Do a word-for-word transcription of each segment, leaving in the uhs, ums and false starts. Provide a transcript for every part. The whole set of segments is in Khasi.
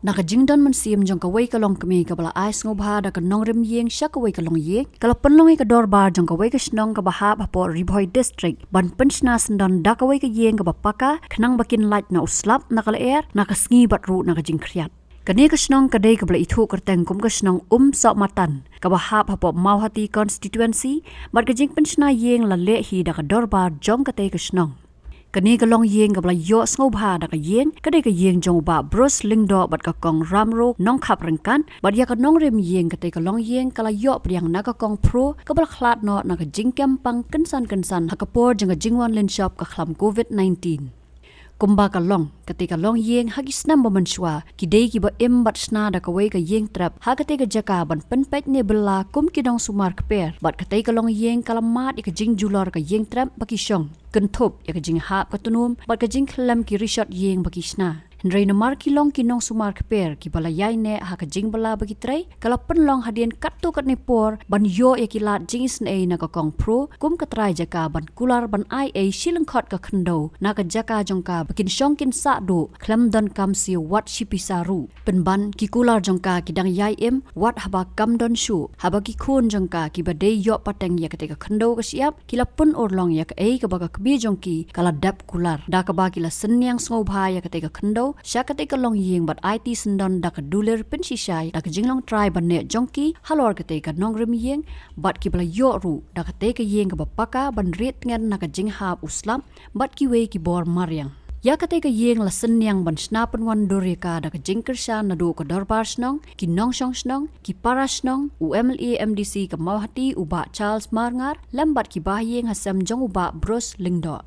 Na ka jingdon mynsiem jong kawei ka longkmie kaba la ai sngewbha da ka nongrim ïing sha kawei ka longïing, ka la pynlong ïa ka dorbar jong kawei ka shnong kaba hap hapoh Ri Bhoi District ban pynshna syndon da kawei ka ïing kaba paka khnang ba kin lait na u slap na ka lyer, na ka sngi bad ruh na ka jingkhriat. Kane ka shnong ka dei kaba la ithuh kyrteng kum ka shnong Umsohmatan kaba hap hapoh Mawhati Constituency, bad ka jingpynshna ïing la leh hi da ka dorbar jong katei ka shnong. Kane ka longïing kaba la ïoh sngewbha da ka ïing ka dei ka ïing jong u Bah Bruce Lyngdoh bad ka Kong Ramro Nongkhap Ryngkat, bad ïa ka nongrim ïing katei ka longïing ka la ïoh pdiang na ka Kong Phro kaba la khlad noh na ka jingkem pang kynsan kynsan ha ka por jong ka jingwan lynshop ka khlam Covid nineteen. Kumba ka long, katei ka longïing ha ki snem ba mynshuwa ki dei kiba im bad shna da kawei ka ïing trep ha katei ka jaka ban pynpeit ne bylla kum ki nongsumar kper, bad katei ka longïing ka la mad ïa ka jingjulor ka ïing trep ba ki shong, kynthup ïa ka jinghap ka tnum bad ka jingkhyllem ki rishot ïing ba ki shna. Hynrei namar ki long ki nongsumar kper kiba la ïaineh ha ka jingbylla ba ki trei, ka la pynlong hadien katto katne por ban ïoh ïa ki lad jingisynei na ka Kong Phro kum ka trai jaka ban kular ban ai ei shi lyngkhot ka khyndew na ka jaka jong ka ba kin shong kin sah duh khlem donkam siew wat shi pisa ruh. Pynban ki kular jong ka ki dang ïai im wat haba kam don shuh, haba ki khun jong ka kiba dei ïoh pateng ïa katei ka khyndew ka shyiap ki la pynurlong ïa kaei kaba ka kmie jong ki ka la dep kular, da kaba ki la synñiang sngewbha ïa katei ka khyndew sha katei ka longïing bad aiti syndon da ka dulir pynshisha da ka jinglong trai ban neh jong ki halor katei ka nongrim ïing, bad kiba la ïoh ruh da katei ka ïing kaba paka ban rieh tngen na ka jinghap u slap bad kiwei ki bor mariang. Ïa katei ka ïing la synñiang ban shna pynwandur ïa ka da ka jingkyrshan naduh ka dorbar shnong, ki nongshong shnong, ki para shnong, u MLA MDC ka Mawhati u Bah Charles Marngar lem bad ki bahaïing hasem jong u Bah Bruce Lyngdoh.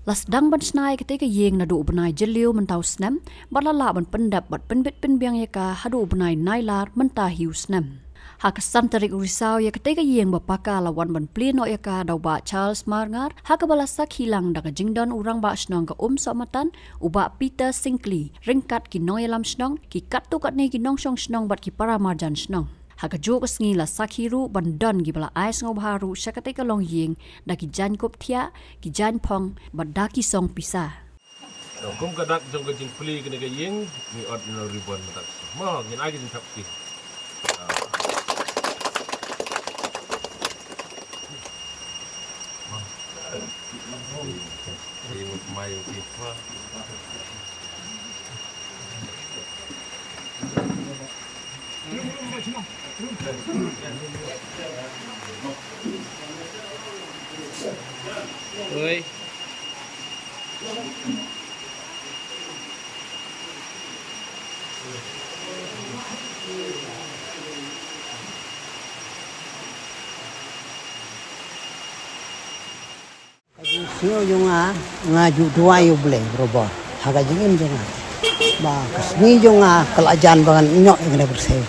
La sdang ban shna ïa katei ka ïing naduh u bnai Jylliew mynta u snem, bad la lah ban pyndep bad pynbit pynbiang ïa ka haduh u bnai Nailar mynta hi u snem. Ha ka san tarik u Risaw ïa katei ka ïing ba paka la wan ban plie noh ïa ka da u Bah Charles Marngar, ha kaba la sakhi lang da ka jingdon u Rangbah Shnong ka Umsohmatan, u Bah Peter Syngkli, ryngkat ki nongïalam shnong, ki katto katne ki nongshong shnong bad ki para marjan shnong. Ha kajuh ka sngi la sakhi ruh ban don kiba la ai sngewbha ruh sha katei ka longïing da ki jaiñkup thiah, ki jaiñphong bad da ki song pisa. Kum ka dak jong ka jingplie kane ka ïing, ngi ot ïa u ribbon mynta. Mo, ngin ai ka jingthap kti. Oi. Ka jingsngew jong nga, nga ju duwai ïa U Blei barabor ha ka jingim jong nga. Ba ka sngi jong nga ka la jan ba ngan ïoh ïa kane ka pyrthei.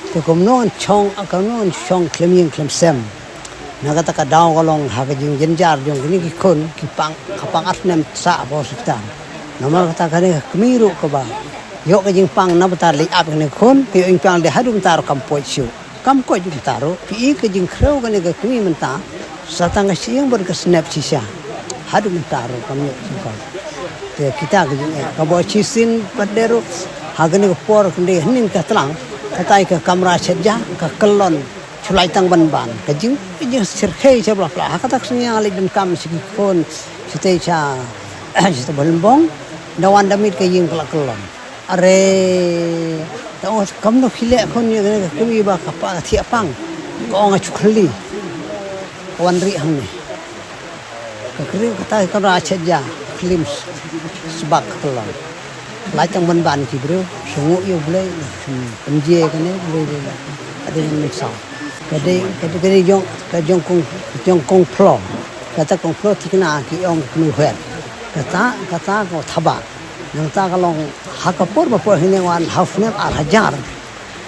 Te kumno ngan shong, kumno ngan shong khlem ïing khlem sem. Na kata ka daw ka long ha ka jingjynjar jong kine ki khun ki pang, ka pang ar snem sah hapoh hospital. Namar kata kane ka kmie ruh kaba ïoh ka jingpang na bynta leit ap kine ki khun, ka ïoh jingpang de haduh mynta ruh kam poi shuh. Kam koit mynta ruh, phi i ka jingkhrew kane ka kmie mynta, sa tang ka shyieng bad ka snep shisha. Haduh mynta ruh kam ïoh jingkoit. Te kita ka jingeh, kaba shisien pat de ruh, ha kane ka por kane hynnin ka tlang, katai ka kamra shet ja, ka kyllon, shu lai tang ban ban. Ka jing, ka jingshyrkhei sha bla pla. Ha kata ka sngi nga leit donkam sha ki khun, shatei sha, shatei Bhoi Lymbong, da wan da miet ka ïing ka la kyllon. Are, ta ong, kumno phi leh khun ïa kane ka kmie ba ka pa ka thiah pang. Ka ong nga shu khylli. Ka wan rieh hangne. Ka kmie kata ka ra chet ja, khyllim sbak ka long. Lai tang ban ban ki briew, sngew ïa U Blei, pynjia kane, Blei, Blei, ka dei mynsaw. Ka dei, ka dei, ka dei jong, ka jong kong, jong kong Phlong. Kata kong Phlong thikna ki ong ka kmie hwer. Kata, kata ko thaba. Nangta ka long ha ka por ba poi hangne wan ha u snem ar hajar.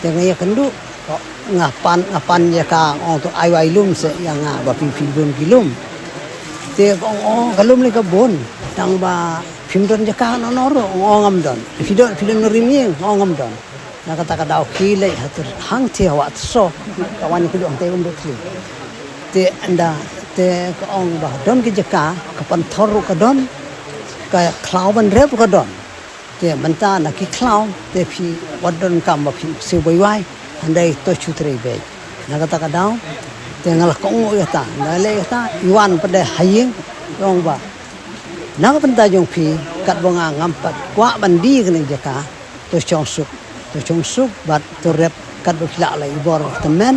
Te nga ïakynduh, nga pan, nga pan ïa ka, ong to ai wai lum se ïa nga ba phi phi bun ki lum. Te ka ong, ong ka lum ne ka bun, tang ba phim don jaka no no ruh, ong ngam don. Phi don, phi don rim ïing, ong ngam don. Na kata ka daw ki leit ha ter hangtei ha Wah Tyrso, ka wan kynduh hangtei um dot three. Te ynda, te ka ong ba don ki jaka, ka pynthor ruh ka don, ka khlaw ban rep ruh ka don. Te mynta na ki khlaw te phi wat donkam ba phi siew beiwai, hynrei to shu trei beit. Na kata ka daw te nga la kohnguh ïa kata, nga leh ïa kata, i wan pat de ha ïing, i ong ba na ka bynta jong phi, katba nga ngam pat kwah ban die kane ka jaka, to shong suk, to shong suk bad to rep katba phi lah leh, i bor tymmen.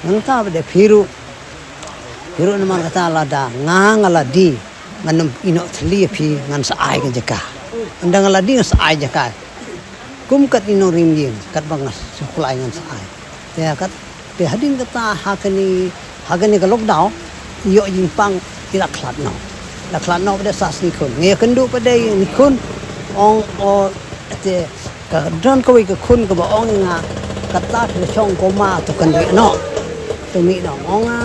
Nangta pat de phi ruh, phi ruh namar kata lada nga, nga la die, ngan ym ïehnoh thylli ïa phi, ngan sa ai ka jaka. Ynda nga la die ngan sa ai jaka. Kum kat i nongrim ïing, katba nga sngewkhlaiñ ngan sa ai. Te kat, te hadien kata ha kane, ha kane ka lockdown, i ïoh jingpang, i la khlad noh. La khlad noh pat de sa sngi khun. Nga ïakynduh pat de ïa i khun, ong, o, te ka don kawei ka khun kaba ong ïa nga, kata ka shong ko ma, to kynriah noh. To mih noh. Ong nga,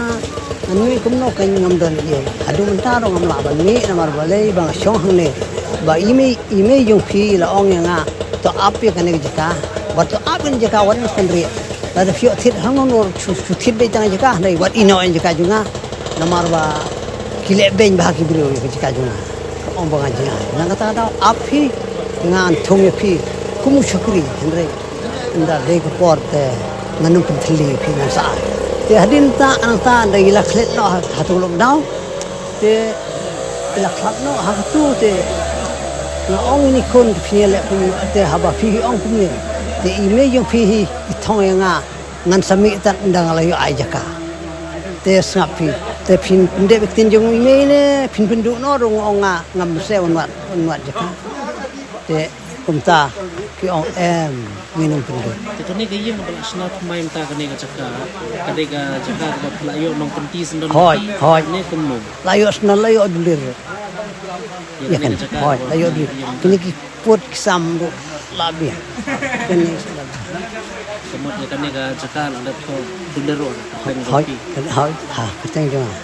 ngan mih kumno, ka ngam don ei ei. Haduh mynta ruh ngam lah ban mih namar balei ba nga shong hangne. Ba i mei, i mei jong phi la ong ïa nga, to ap ïa kane ka jaka. Wat to ap ïa kane ka jaka, wat ym kynriah. Lada phi ïoh thied hangne ruh, shu, shu thied beit tang jaka, hynrei wat ïehnoh ïa jaka jong nga. Namar ba ki leh beiñ bha ki briew ïa ka jaka jong nga. Ka ong ba nga jngai. Na kata ka daw ap phi, ngan thung ïa phi kum u shakri, hynrei ynda dei ka por te ngan ym pynthylli ïa phi, ngan sa ai. Te hadien ta, nangta ynda i la khlad noh ha, ha tu lockdown. Te i la khlad noh ha katu te nga ong ïa i khun, phi ïaleh kumne, te haba phi hi ong kumne, te i mei jong phi hi i thong ïa nga, ngan sa mih tad ynda nga la ïoh ai jaka. Te sngap phi, te phin pyndep ïa ka ktien jong i mei ne phin pynduh noh ruh, nga ong nga ngam sngewsih ban wad, ban wad jaka. Te kumta ki ong em, ngin ym pynduh. Te kane ka ïing ba la shna thymmai mynta, kane ka jaka, kane ka jaka kaba phi la ïoh nongkynti syndon. Hooid, hooid. Ne kumno? La ïoh syndon, la ïoh dulir. Ïa kane ka jaka, hooid, la ïoh dulir. Kine ki pud ki sam ruh la biang. Kane ka mut ïa kane ka jaka la dep thoh dulir ruh. Hooid, hooid, ha, kyrteng jong nga.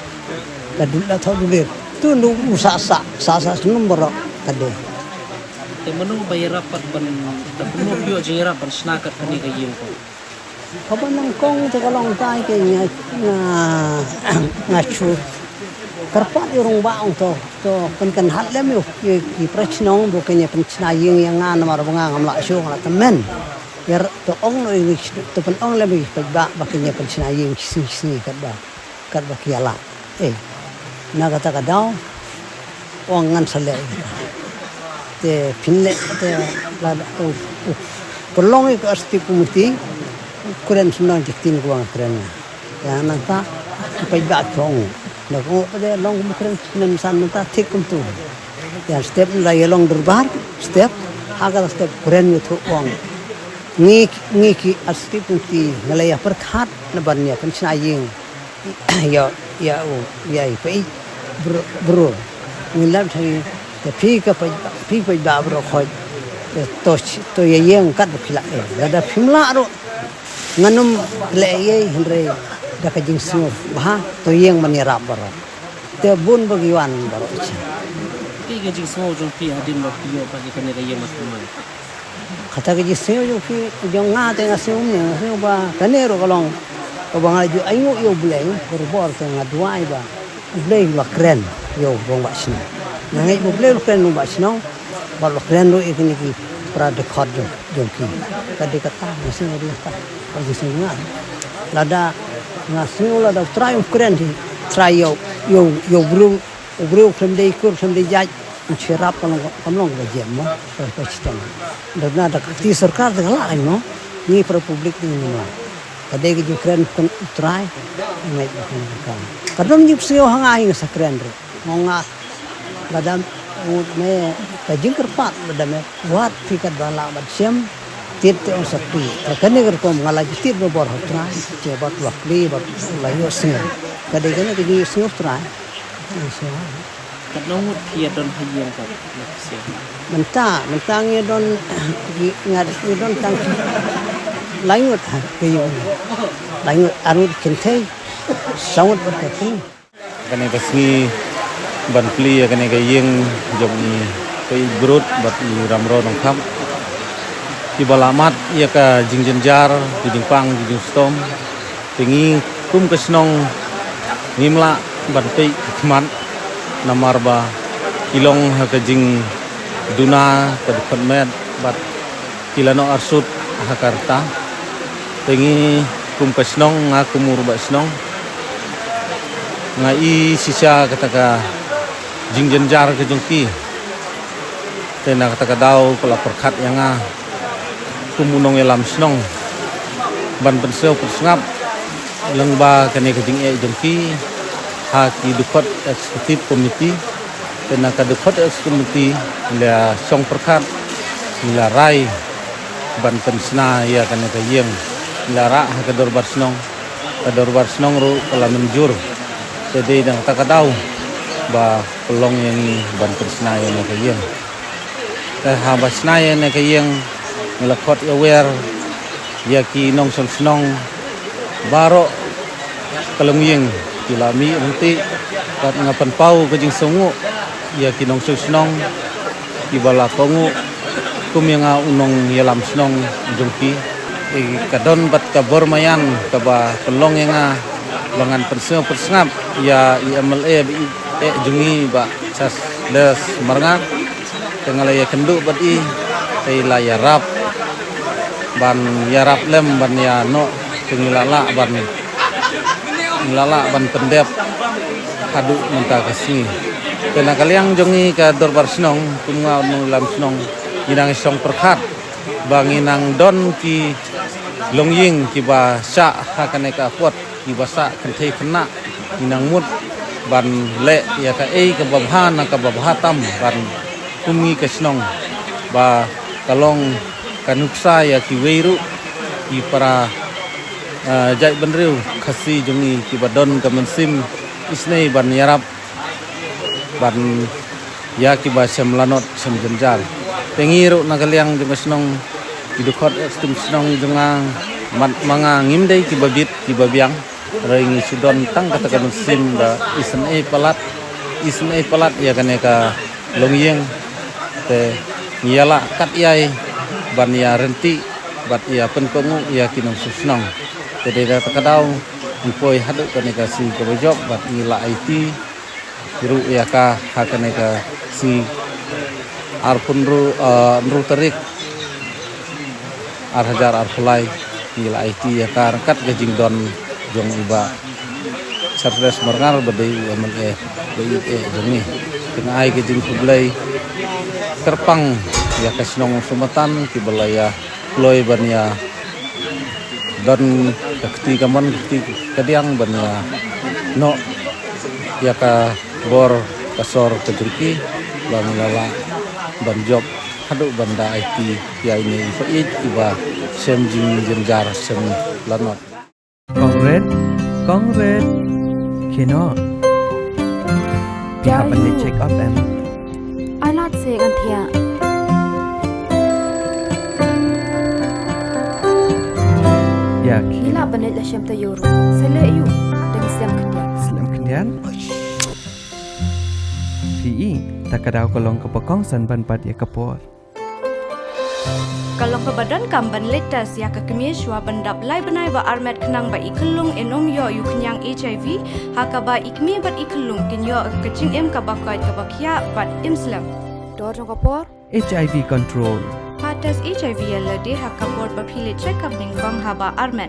Ka dul la thoh dulir. Tu nu u sa sa, sa sa sngewbha baroh ka dei. Te mano ba ïarap pat ban, te kumno phi ïoh jingïarap ban shna kat kane ka ïing ko? Haba nyngkong te ka long tai ke nga, nga, nga shu kyrpad ïa u rangbah, ong to, to pynkynhad lem ïa u, ïa, ïa ki para shnong ba kin ïa pynshna ïing ïa nga namar ba nga ngam lah shuh, nga lah tymmen. Ïa to ong noh ïa ki, to pynong lem ïa ki paidbah ba kin ïa pynshna ïing shisngi shisngi katba, katba ki ïalah. Eh, na kata ka daw, ong ngan sa leh. Te phin leh, te la, u, u, pynlong ïa ka executive committee, u kren shnong jingktien, ko ong kren. Ïa nangta, u paidbah ka ong. Na ko ong pat de long kum kren snem san nangta thik kumtu. Ïa step la ïa long dorbar, step, ha ka step kren ïa u, ong. Ngi, ngi ki executive committee nga la ïa pyrkhat na ban ïa pynshna ïing. Ïa, ïa, u, ïa, i, peit, bro, bro. Ngi lap thari, te phi ka peit, phi peit ba bro khoi. Te to, to ïa ïeng kat ba phi lah, eh. Lada phim lah ruh, ngan ym leh ei ei, hynrei da ka jingsngewbha, to ïeng ban ïarap baroh. Te bun ba ki wan baroh. Ki ka jingsngew jong phi hadien ba phi ïoh pat ïa kane ka ïing thymmai. Kata ka jingsngew jong phi, jong nga te nga sngew ne, nga sngew ba kane ruh ka long kaba nga ju ainguh ïa U Blei, barabor te nga duwai ba U Blei u la kren ïa u rangbah shnong. Nga ngeit ba U Blei u la kren rangbah shnong, bad u la kren ruh ïa kine ki para dkhot jong, jong phi. Ka dei kata, nga sngew dei kata. Ka jingsngew nga. Lada nga sngew lada U Trai um kren hi, Trai ïa u, ïa u, ïa u briew, u briew khlem dei kur, khlem dei jait, un shu ïarap, kam long, kam long kaba jem mo, kaba shitom. Da na da ka kti sorkar da ka lah mo, ngi para public ngi ngim lah. Ka dei ka jingkren kum U Trai, ngi ngeit ba kan ka. Ka don jingpynsngew ha nga hi nga sa kren ruh. Mo nga, lada, u, me, ka jingkyrpad lada me, wat phi katba lah bad shem, tied te ong sa phi. Ka kane ka rukom nga la ju tied barabor ha U Trai, te bad la plie, bad la ïohsngew. Ka dei kane ka jingïohsngew U Trai. Katno ngut phi ïa don ha ïing ka, na ka sien? Mynta, mynta ngi don, ngi, nga, ngi don tang lai ngut ha ka ïing. Lai ngut, ar ngut kynthei, saw ngut bad ka kmie. Kane ka sngi ban plie ïa kane ka ïing jong i Pei Brut bad i Ramro Nongkham. Kiba la mad ïa ka jingjynjar, ka jingpang, ka jingshitom. Te ngi kum ka shnong ngim lah ban peit ka khmat namar ba ki long ha ka jingduna, ka dkhot met, Bad ki la noh arsut ha ka rta. Te ngi kum ka shnong, nga kum u rangbah shnong, nga i shisha kata ka jingjynjar ka jong ki. Te na kata ka daw ka la pyrkhat ïa nga kum u nongïalam shnong ban pynsngew pynsngap lyngba kane ka jingeh jong ki ha ki dkhot executive committee. Te na ka dkhot executive committee ngi la shong pyrkhat, ngi la rai ban pynshna ïa kane ka ïing, ngi la rah ha ka dorbar shnong. Ka dorbar shnong ruh ka la mynjur. Te dei na kata ka daw ba pynlong ïa ngi ban pynshna ïa kane ka ïing. Te haba shna ïa kane ka ïing, ngi la khot ïa wer ïa ki nongshong shnong baroh ka longïing, ki la mih ryntih. Bad nga pynpaw ka jingsngewnguh ïa ki nongshong shnong kiba la kohnguh kum ïa nga u nongïalam shnong jong ki. Ka don bad ka bor maïan kaba pynlong ïa nga ba ngan pynsngew pynsngap ïa i MLA ba ïeit eh jong ngi, Bah Charles Marngar. Te nga la ïakynduh bad i, te i la ïarap ban ïarap lem ban ïa noh, te ngi la lah ban, ngi la lah ban pyndep haduh mynta ka sngi. Te na ka liang jong ngi ka dorbar shnong, kum nga u nongïalam shnong, ngi dang shong pyrkhat ba ngi nang don ki longïing kiba shah ha kane ka apot, kiba shah kynthei khynnah, ngi nang mut ban leh ïa kaei kaba bha na kaba bha tam ban kum ngi ka shnong, ba ka long ka nuksa ïa kiwei ruh ki para, eh, jaitbynriew Khasi jong ngi kiba don ka mynsiem isynei ban ïarap ban ïa kiba shem lanot shem jynjar. Te ngi ruh na ka liang jong ka shnong, ki dkhot executive shnong jong nga, mat ma nga ngim dei kiba bit kiba biang, hynrei ngi shu don tang kata ka mynsiem ba isynei palat, isynei palat ïa kane ka longïing. Te ngi ïa lah kat ïai ban ïa ryntih bad ïa pynkohnguh ïa ki nongshong shnong. Te dei da kata ka daw ngi poi haduh kane ka sngi kaba jop bad ngi la aiti ruh ïa ka ha kane ka sngi arphew hynriew, eh, hynriew tarik ar hajar arphew lai, ngi la aiti ïa ka ryngkat ka jingdon jong i Bah Charles Marngar ba dei u MLA ba ïeit eh jong ngi. Te nga ai ka jingkhublei kyrpang ïa ka shnong Sohmatan kiba la ïa kloi ban ïa don ka kti kamon ka kti kadiang ban ïa noh ïa ka bor ka sor ka jong ki, ba ngi la lah ban jop haduh ban da aiti ïa ine i Bah ïeit iba shem jingjynjar shem lanot. Kong Red, Kong Red. Kino. Phi hap ban leit check up em? Ai lad se ngan thiah. Ïa, ki. Ngi lah ban leit la shem taïew ruh. Sa leh aïu? Dang slem khyndiat. Slem khyndiat? Phi i, ta ka daw ka long kaba kongsan ban bat ïa ka por. Ka long kaba donkam ban leit test ïa ka kmie shuwa ban dap lai bnai ba armet khnang ba i khyllung in ym ïoh ïa u khñiang HIV, ha kaba i kmie bad i khyllung kin ïoh ka jingim kaba koit kaba khiah bad im slem. Dor jong ka por HIV control. Pha test HIV ïa lade ha ka por ba phi leit check up nyngkong haba armet.